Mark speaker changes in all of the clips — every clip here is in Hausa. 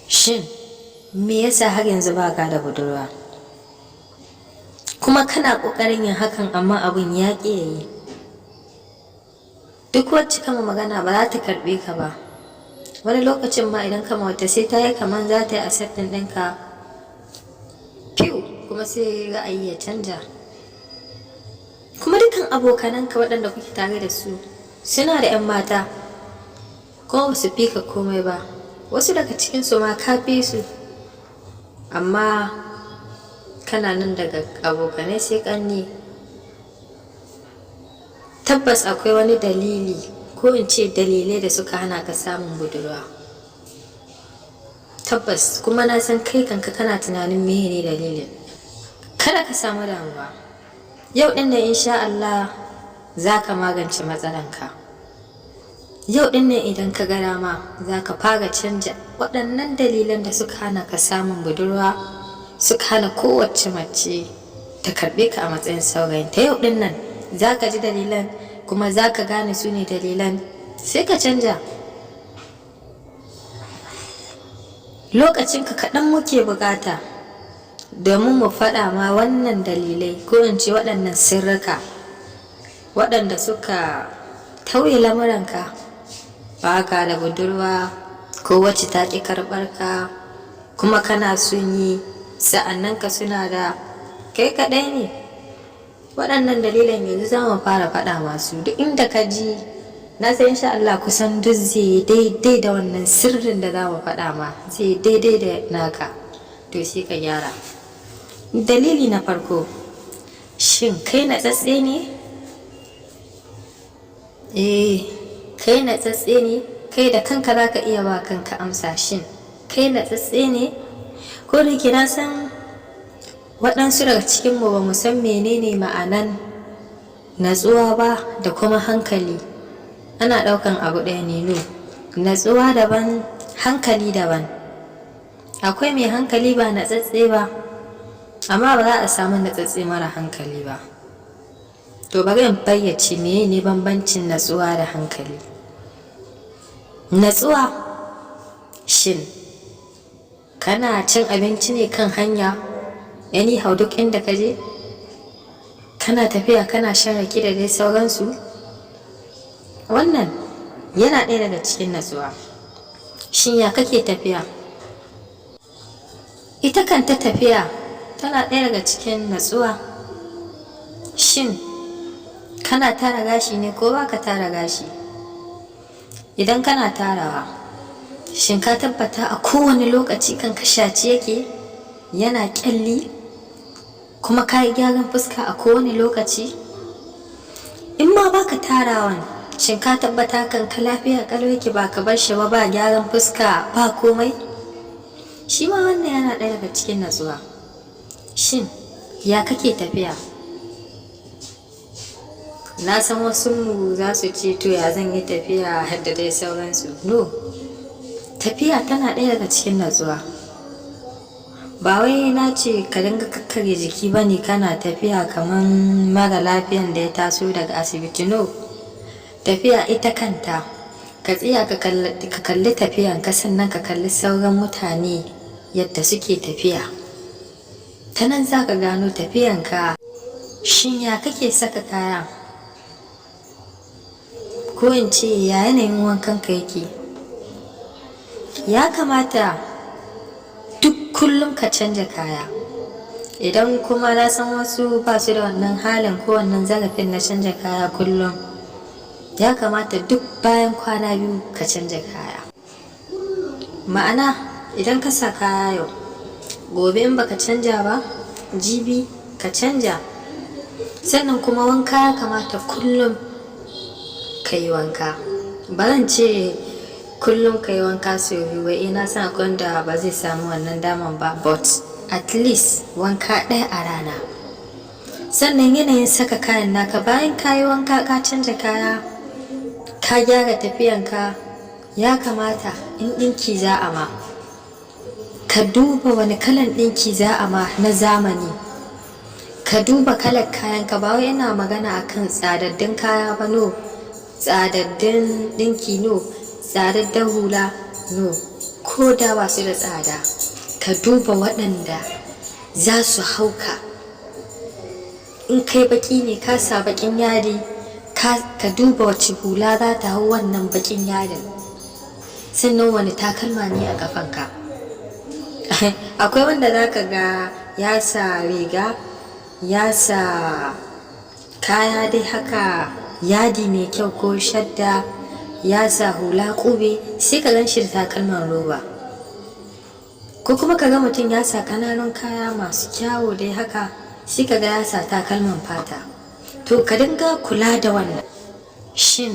Speaker 1: Shin me yasa har yanzu ba ka da budurwa? Kuma kana ƙoƙarin yin hakan, amma abun ya ƙi ya yi. Duk wacce kama magana ba za ta karɓe ka ba. Wani lokacin ma idan kama wata, sai ta yi kamar za ta yi accepting ɗinka, fiw, kuma sai ra'ayi ya canja. Kuma dukkan abokananka waɗanda kuke tare da su suna da 'yan mata, kuma ba su fi ka komai ba. Wasu daga cikinsu ma ka fi su, amma kana nan daga abokanai sai ƙanne. Tabbas akwai wani dalili, ko in ce dalilai, da suka hana ka samun budurwa. Tabbas kuma na san kai kanka kana tunanin meye ne dalilin. Kada ka samu damuwa. Yau ɗin nan, insha Allah, za ka magance matsalanka. Yau ɗin nan, idan ka ga dama, za ka fara canja waɗannan dalilan da suka hana ka samun budurwa, suka hana kowace mace ta karɓe ka a matsayin saurayinta. Yau ɗin nan za ka ji dalilan, kuma za ka gane su ne dalilan, sai ka canja. Lokacinka kaɗan muke bukata domin mu faɗa ma wannan dalilai, ko in ce waɗannan sirrika waɗanda suka tauye lamuranka. Ba ka da budurwa, ko wacce ta ƙi karɓar ka, kuma kana son yi, sa'annan ka suna da kai kaɗai ne. Waɗannan dalilan yanzu za mu fara faɗa masu. Duk inda ka ji, na san insha Allah kusan duk zai yi daidai da wannan sirrin da za mu faɗa ma, zai daidai da naka, to sai ka gyara. Dalili na farko: shin kai natsatse ne? Eh, kai natsatse ne? Kai da kanka za ka iya ba kanka amsa. Shin kai natsatse ne? Ko da yake na san waɗansu daga cikinmu ba mu san menene ma'anan natsuwa ba da kuma hankali. Ana ɗaukan abu ɗaya ne. No, natsuwa daban, hankali daban. Akwai mai hankali ba natsatse ba, amma ba za a samu natsatse mara hankali ba. To, bari in fayyace meye ne bambancin natsuwa da hankali. Natsuwa: shin kana cin abinci ne kan hanya anyhow duk inda ka je? Kana tafiya kana shan rake da dai sauransu? Wannan yana ɗaya daga cikin natsuwa. Shin ya kake tafiya? Ita kanta tafiya tana ɗaya daga cikin natsuwa. Shin kana tara gashi ne ko baka tara gashi? Idan kana tarawa, shin ka tabbata a kowane lokaci kanka shaci yake, yana ƙyalli, kuma ka yi gyaran fuska a kowane lokaci? In ma baka tarawan, shin ka tabbata kanka lafiya ƙalau yake, ba ka bar shi ba, ba gyaran fuska, ba komai? Shi ma wannan yana ɗaya daga cikin natsuwa. Shin ya kake tafiya? Na san wasu mu za su ce, "To, ya zan yi tafiya?" da dai sauransu. No, tafiya tana ɗaya daga cikin natsuwa. Ba wai na ce ka dinga kakkarya jiki ba ne kana tafiya kamar mara lafiyan da ya taso daga asibiti. No, tafiya ita kanta, ka tsaya ka kalli tafiyan ka, sannan ka kalli sauran mutane yadda suke tafiya. Ta nan za ka gano tafiyanka. Shin ya kake saka kaya, ko in ce ya yanayin wankanka yake? Ya kamata duk kullum ka canja kaya. Idan kuma na san wasu ba su da wannan halin ko wannan zarafin na canja kaya kullum, ya kamata duk bayan kwana 2 ka canja kaya. Ma'ana, idan ka sa kaya yau, gobe in baka canja ba, jibi ka canja. Sannan kuma wanka, ya kamata kullum ka yi wanka. Ba zan ce kullum ka yi wanka sau biyu ba, na san akwai wanda ba zai samu wannan daman ba, but at least wanka ɗaya a rana. Sannan yanayin saka kayan naka: bayan ka yi wanka, ka canja kaya, ka gyara tafiyanka, ya kamata in ɗinki za a ma, ka duba wani kalan ɗinki za a ma na zamani. Ka duba kalar kayanka. Ba wai ina magana akan tsadaddun kaya ba, no, tsadaddun ɗinki, no, tsadaddan hula, no. Ko Ko da ba su da tsada, ka duba waɗanda za su hauka. In kai baki ne, ka sa bakin yadi, ka duba wace hula za ta hau wannan bakin yadin. Sannan wani takalma ne a kafanka. Akwai wanda za ka ga ya sa riga, ya sa kaya dai haka, yadi mai kyau ko shadda, ya sa hula ƙube, sai ka gan shi da takalman roba. Ko kuma ka ga mutum ya sa ƙananun kaya masu kyawu dai haka, sai ka ga ya sa takalman fata. To, ka dinga kula da wannan. Shin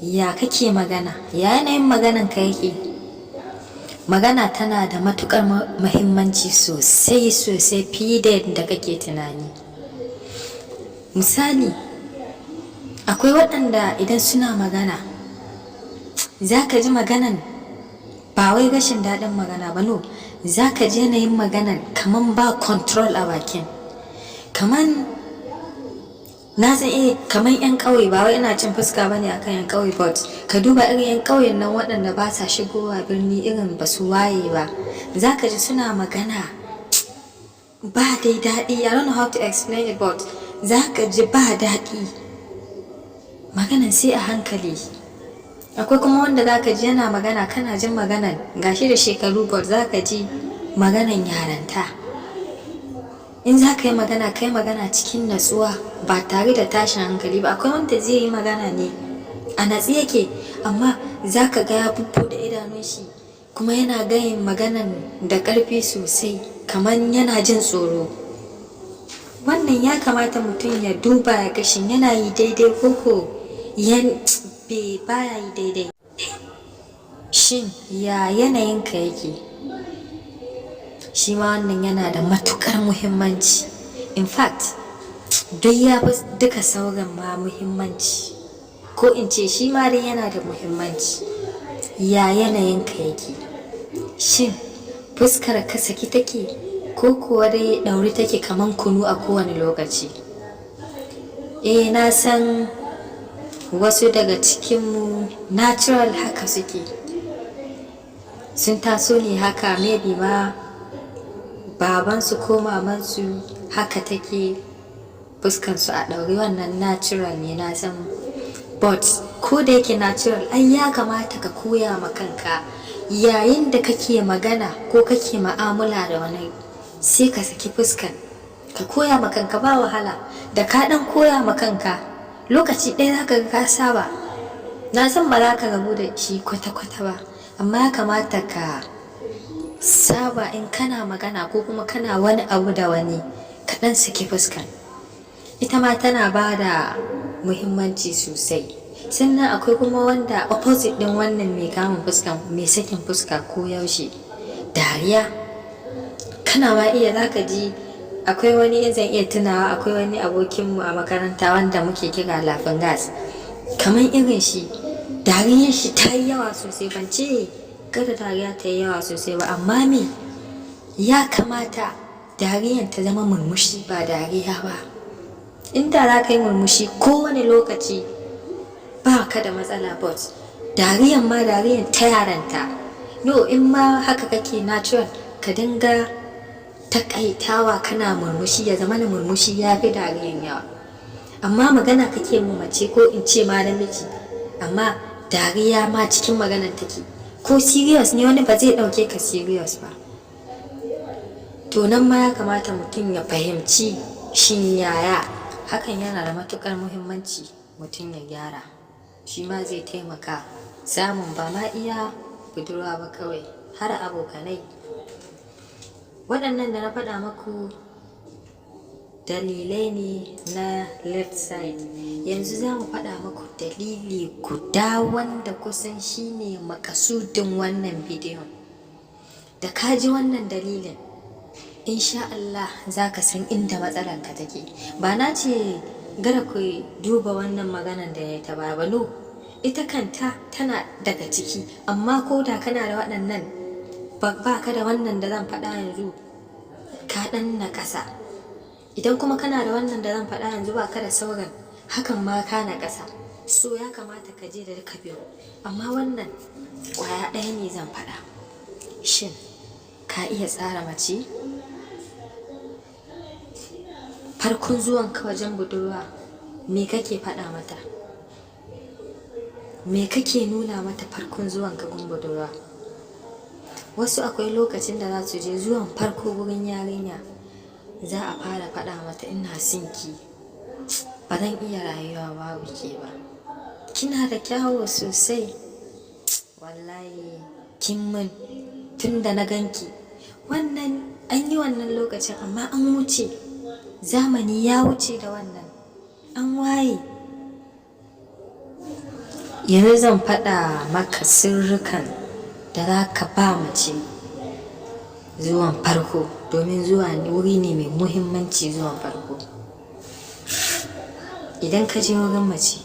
Speaker 1: ya kake magana? Ya yanayin maganan ka yake? Magana tana da matukar muhimmanci sosai sosai, fiye da yadda kake tunani. Misali, akwai waɗanda idan suna magana, za ka ji maganan ba wai rashin daɗin magana ba, no, za ka ji yanayin maganan kaman ba control a bakin. Kaman na san kaman 'yan ƙauye. Ba wai ina cin fuska bane akan 'yan ƙauye, but ka duba irin 'yan ƙauyen nan waɗanda ba sa shigowa birni, irin ba su waye ba, za ka ji suna magana ba dai daɗi. I don't know how to explain it, but za ka ji ba daɗi, maganan sai a hankali. Akwai kuma wanda za ka ji yana magana, kana jin maganan gashi da shekaru, but za ka ji maganan yaranta. In za ka yi magana, ka yi magana cikin natsuwa, ba tare da tashin hankali ba. Akwai wanda zai yi magana ne a natsi yake, amma za ka ga ya bubbuɗe idanun shi, kuma yana gayin maganan da ƙarfi sosai, kamar yana jin tsoro. Wannan ya kamata mutum ya duba ya ga shin yana yi daidai ko ko bai baya yi daidai. Shin ya yanayinka yake? Shi ma wannan yana da matukar muhimmanci. In fact, duk ya fi duka sauran ma muhimmanci, ko in ce shi ma dai yana da muhimmanci. Ya yanayinka yake? Shin fuskar ka saki take, ko kuwa dai ɗauri take kaman kunu a kowane lokaci? Eh, na san wasu daga cikinmu natural haka suke, sun taso ne haka, maybe ma babansu ko mamansu haka take, fuskansu a ɗaure. Wannan natural ne, na san. But ko da yake natural, ai ya kamata ka koya ma kanka, yayin da kake magana ko kake ma'amala da wani, sai ka saki fuskan. Ka koya ma kanka, ba wahala. Da ka ɗan koya ma kanka, lokaci ɗaya zaka ga ka saba. Na san ba za ka rabu da shi kwata-kwata ba, amma ya kamata ka saba, in kana magana ko kuma kana wani abu da wani, ka ɗan saki fuskan. Ita ma tana ba da muhimmanci sosai. Sannan akwai kuma wanda opposite ɗin wannan, mai kamun fuskan, mai sakin fuska ko yaushe, dariya. Kana ma iya zaka ji akwai wani, in zan iya tunawa, akwai wani abokinmu a makaranta wanda muke kira Laughing Gas. Kamar irin shi, dariyar shi ta yi yawa sosai. Ban ce kada dariya ta yi yawa sosai ba, amma me ya kamata dariyan ta zama murmushi, ba dariya ba. Inda za ka yi murmushi kowane lokaci, ba ka da matsala, but dariyan ma dariyan ta yaranta. No, in ma haka kake natural, ka dinga takaitawa kana murmushi, ya zama na murmushi ya fi dariyan yawa. Amma magana kake mu mace, ko in ce ma namiji, amma dariya ma cikin maganar take, ko serious ne, wani ba zai ɗauke ka serious ba. To, nan ma ya kamata mutum ya fahimci shin yaya hakan. Yana da matukar muhimmanci mutum ya gyara. Shi ma zai taimaka samun ba ma iya budurwa ba kawai, har abokanai. Waɗannan da na faɗa maku dalilai ne na left side. Yanzu za mu faɗa maku dalili guda wanda kusan shine makasudin wannan bidiyon. Da ka ji wannan dalilin, insha Allah za ka san inda matsalanka take. Ba na ce gara ku duba wannan maganan da ya ta ba ba, no, ita kanta tana daga ciki. Amma ko da kana da waɗannan, ba ka da wannan da zan faɗa yanzu, ka ɗan na ƙasa. Idan kuma kana da wannan da zan faɗa yanzu, ba ka da sauran, hakan ma ka na ƙasa. So ya kamata ka je da duka biyu, amma wannan ƙwaya ɗaya ne zan faɗa. Shin ka iya tsara mace? Farkon zuwanka wajen budurwa, me kake faɗa mata? Me kake nuna mata farkon zuwanka gun budurwa? Wasu akwai lokacin da za su je zuwan farko gurin yarinya, za a fara faɗa mata, "Ina son ki, ba zan iya rayuwa babu ke ba, kina da kyawu sosai, wallahi kin mun tun da na ganki." Wannan an yi wannan lokacin, amma an wuce. Zamani ya wuce da wannan, an waye. Yanzu zan faɗa maka sirrikan da za ka ba mace zuwan farko, domin zuwa wuri ne mai muhimmanci, zuwan farko. Idan ka je wurin mace,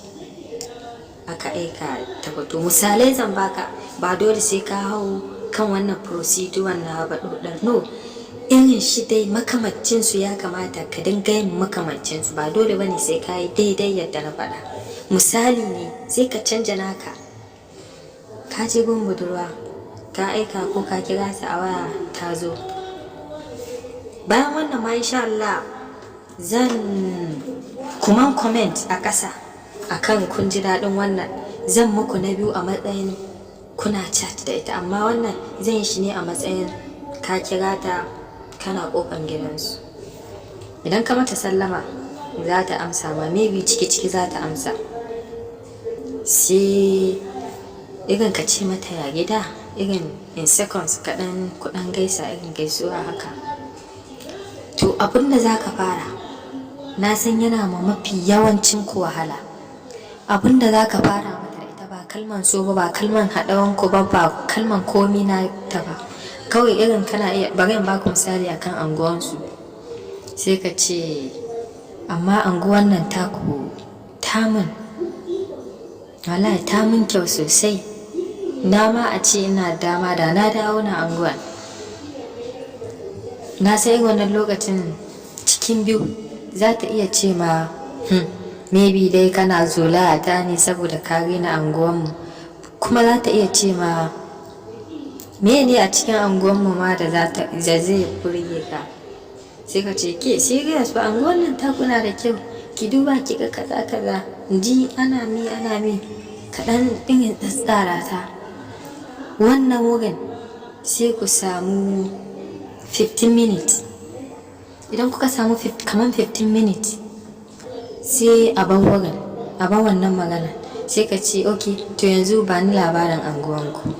Speaker 1: aka aika ta fito, misalai zan baka, ba dole sai ka hau kan wannan procedure na ba ɗoɗar, no. Irin shi dai makamancin su, ya kamata ka dinga yin makamancin su. Ba dole bane sai ka yi daidai yadda na faɗa, misali ne, sai ka canja naka. Ka je gun budurwa, ka aika ko ka kira ta a waya, ta zo. Bayan wannan ma, insha Allah, zan kuma comment a ƙasa akan kun ji daɗin wannan, zan muku na biyu a matsayin kuna chat da ita, amma wannan zan yi shi ne a matsayin ka kira ta, kana ƙofan gidansu. Idan ka mata sallama, za ta amsa ma, maybe ciki ciki za ta amsa. Sai irin ka ce mata, "Ya gida?" Irin in seconds kaɗan kuɗan gaisa, irin gaisuwa haka. To, abin da za ka fara, na san yana ma mafi yawancin ku wahala. Abin da za ka fara mata da ita, ba kalman so ba, ba kalman haɗawan ku ba, ba kalman komi na ta ba. Kawai irin kana iya, bari in baku misali akan anguwansu. Sai ka ce, "Amma anguwan nan taku tamun, wallahi ta mun kyau sosai. Na ma a ce ina dama da na dawo na anguwan." Na sai wannan lokacin cikin biyu za ta iya ce ma, maybe dai kana zolaya ta ne saboda ka rena anguwanmu." Kuma za ta iya ce ma, "Me ne a cikin anguwanmu ma da zai burge ka?" Sai ka ce, "Ke, serious ba, anguwan nan taku na da kyau. Ki duba ki ga kaza kaza." Ji ana mi ana mi kaɗan ɗin tsara ta. Wannan wurin sai ku samu 15 minutes. Idan kuka samu kaman 15 minutes, sai a bar wurin, a bar wannan magana. Sai ka ce, "Ok, to yanzu ba ni labarin anguwanku."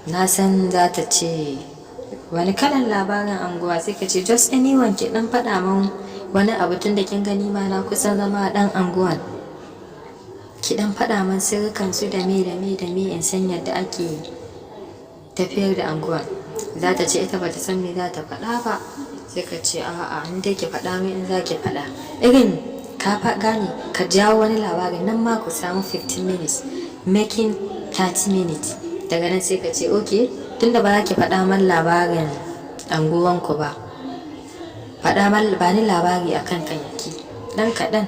Speaker 1: Na san za ta ce, "Wani kalan labarin anguwa?" Sai ka ce, "Just anyone, ki dan faɗa min wani abu, tun da kin gani ma na kusan zama ɗan anguwan. Ki dan faɗa min sirrikan su da me da me da me, in san yadda ake tafiyar da anguwan." Za ta ce ita bata san me za ta faɗa ba. Sai ka ce, "A'a, in dai ki faɗa min, in za ki faɗa." Irin ka gane, ka jawo wani labari, nan ma ku samu 15 minutes, making 30 minutes. Daga nan sai ka ce, "Ok, tunda ba za ki faɗa man labarin anguwanku ba, faɗa man, ba ni labari akan kanki dan kaɗan."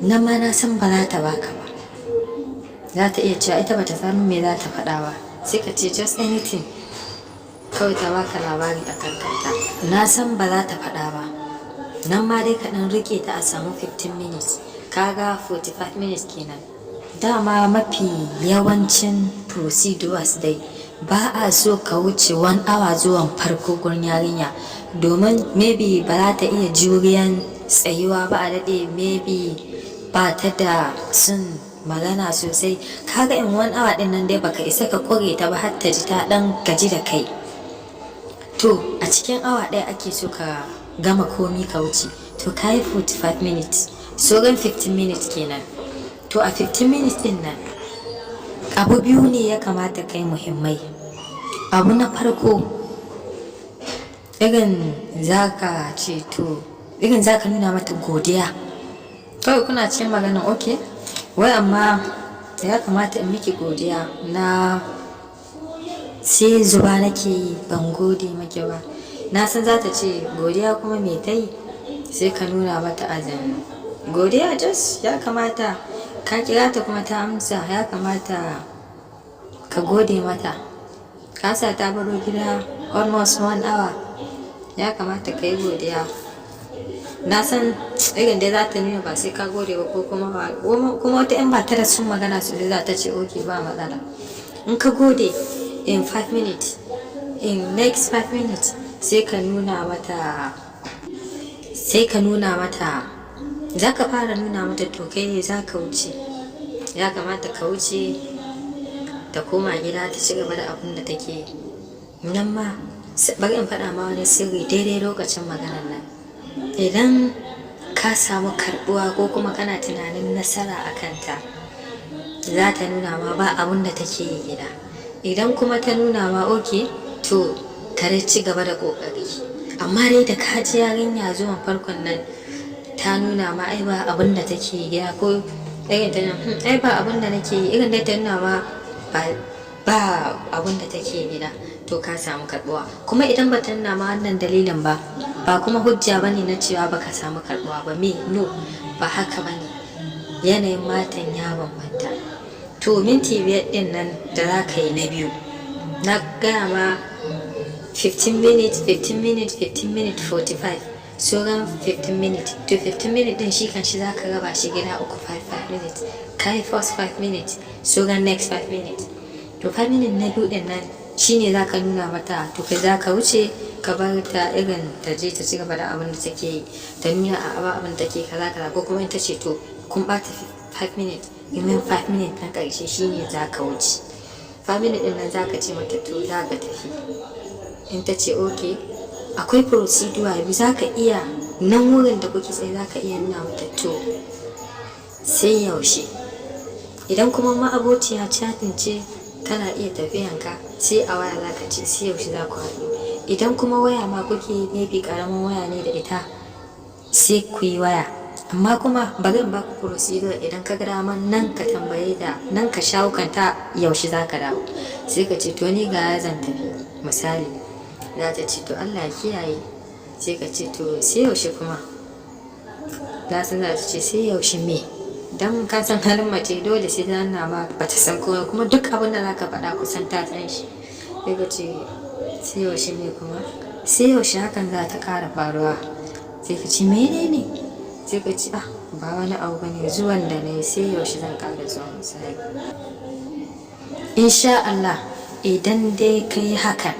Speaker 1: Nan ma na san ba za ta baka ba. Za ta iya cewa ita bata san me za ta faɗa ba. Sai ka ce, "Just anything," kawai ta baka labari akan kanta. Na san ba za ta faɗa ba. Nan ma dai kaɗan rike ta a samu 15 minutes, kaga 45 minutes kenan. Dama mafi yawancin procedures dai ba a so ka wuce 1 hour zuwan farko gurin yarinya, domin maybe ba za ta iya juriyan tsayuwa ba a daɗe, maybe ba ta da son magana sosai. Kaga in 1 hour ɗin nan dai baka isa ka kure ta ba har ta ji ta ɗan gaji da kai. To, a cikin awa ɗaya ake so ka gama komi ka wuce. To, ka yi 45 minutes, sauran 15 minutes kenan. To, a 15 minutes din nan, abu biyu ne ya kamata kai muhimmai. Abu na farko, irin za ka ce, to, irin za ka nuna mata godiya. Kawai kuna cikin magana, "Ok, wai amma ya kamata in miki godiya, na sai zuba nake yi ban gode maki ba." Na san za ta ce, "Godiya kuma me ta yi?" Sai ka nuna mata azan godiya, just ya kamata ka kira ta kuma ta amsa, ya kamata ka gode mata. Ka sa ta baro gida almost one hour, ya kamata ka yi godiya. Na san irin dai za ta nuna ba sai ka gode ba, ko kuma ba kuma wata in ba ta da sun magana sosai za ta ce okay, ba matsala. In ka gode in 5 minutes, in next 5 minutes sai ka nuna mata, za ka fara nuna mata to kai ne za ka wuce. Ya kamata ka wuce, ta koma gida ta ci gaba da abin da take yi. Nan ma bari in faɗa ma wani sirri daidai lokacin maganar nan. Idan ka samu karɓuwa ko kuma kana tunanin nasara a kanta, za ta nuna ma ba abun da take yi gida. Idan kuma ta nuna ma okay, to ka ci gaba da ƙoƙari. Amma dai da ka ji yarinya zuwan farkon nan ta nuna ma ai ba abun da take yi gida, ko irin ta ai ba abun da nake yi, irin dai ta nuna ma ba abun da take yi gida, to ka samu karɓuwa. Kuma idan ba ta nuna ma wannan dalilin ba, ba kuma hujja bane na cewa baka samu karɓuwa ba. Me no, ba haka bane, yanayin matan ya bambanta. To, minti 5 din nan da za ka yi na biyu, na gaya ma 15 minutes, 15 minutes, 15 minutes, 45, sauran 15 minutes. To, 15 minutes din shi kan shi za ka raba shi gida uku, 5 5 minutes. Ka yi first 5 minutes, sauran next 5 minutes. To, 5 minutes na biyu din nan shine za ka nuna mata to kai za ka wuce, ka bar ta irin ta je ta ci gaba da abin da take yi. Ta nuna a ba abin da take kaza kaza, ko kuma in ta ce to kun bata 5 minutes, remain 5 minutes na karshe shine za ka wuce. 5 minutes din nan za ka ce mata to za ka tafi. In ta ce okay, akwai procedure biyu za ka iya. Nan wurin da kuke tsaye za ka iya nuna mata to sai yaushe. Idan kuma ma'abociya chatting ce, kana iya tafiyanka, sai a waya za ka ce sai yaushe za ku haɗu. Idan kuma waya ma kuke, maybe ƙaramin waya ne da ita, sai ku yi waya. Amma kuma bari in baku procedure. Idan ka ga daman nan ka tambaye ta, nan ka shawo kanta yaushe za ka dawo, sai ka ce to ni ga zan tafi misali. Za ta ce to Allah ya kiyaye. Sai ka ce to sai yaushe kuma? Na san za ta ce sai yaushe me? Dan ka san halin mace, dole sai ta nuna ma ba ta san komai, kuma duk abin da za ka faɗa kusan ta san shi. Sai ka ce sai yaushe me kuma? Sai yaushe hakan za ta ƙara faruwa? Sai ka ce menene? Sai ka ce ah, ba wani abu bane, zuwan da na yi, sai yaushe zan ƙara zuwa misali. Insha Allah idan dai ka yi hakan,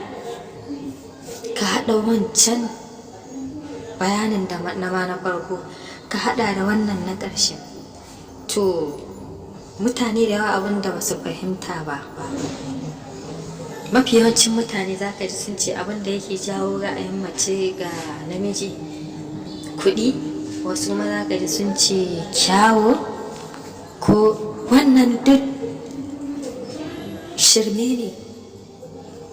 Speaker 1: ka haɗa wancan bayanin da na ma na farko, ka haɗa da wannan na ƙarshe, to mutane da yawa abin da ba su fahimta ba, mafi yawancin mutane za ka ji sun ce abin da yake jawo ra'ayin mace ga namiji kuɗi, wasu ma za ka ji sun ce kyawu, ko wannan duk shirme ne.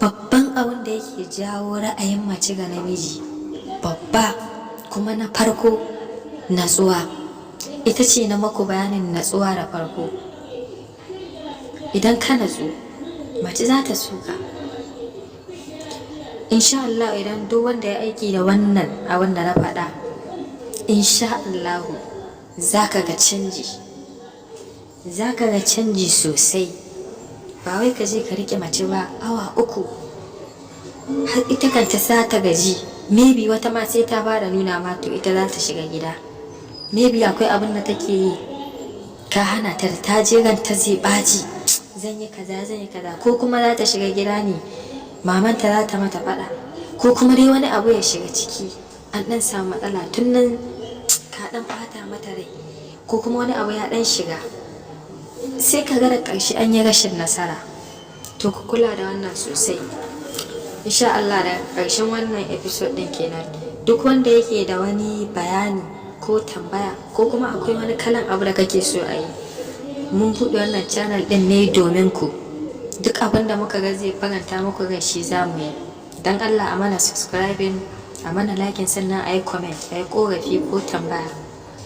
Speaker 1: Babban abin da yake jawo ra'ayin mace ga namiji, babba kuma na farko, natsuwa. Ita ce na maku bayanin natsuwa da farko. Idan ka natsu, mace za ta so ka. Insha Allah idan duk wanda ya aiki da wannan abin da na faɗa, insha Allahu za ka ga canji, za ka ga canji sosai. Ba wai ka je ka riƙe mace ba awa 3, har ita kanta za ta gaji. Maybe wata ma sai ta fara nuna ma to ita za ta shiga gida. Maybe akwai abin da take yi ka hana ta, da ta je ranta zai ɓaci, zan yi kaza, zan yi kaza, ko kuma za ta shiga gida ne mamanta za ta mata faɗa, ko kuma dai wani abu ya shiga ciki, an ɗan samu matsala, tun nan ka ɗan ɓata mata rai, ko kuma wani abu ya ɗan shiga, sai ka ga da ƙarshe an yi rashin nasara. To, ku kula da wannan sosai. Insha Allah da ƙarshen wannan episode ɗin kenan. Duk wanda yake da wani bayani ko tambaya, ko kuma akwai wani kalan abu da kake so a yi, mun buɗe wannan channel ɗin ne domin ku. Duk abin da muka ga zai faranta muku rai, shi za mu yi. Don Allah a mana subscribing, a mana liking, sannan a yi comment, a yi ƙorafi ko tambaya.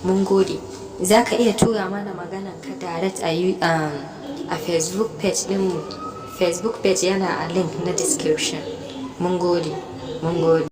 Speaker 1: Mun gode. Za ka iya tura mana maganan ka direct a Facebook page ɗinmu. Facebook page yana a link na description. Mun gode, mun gode.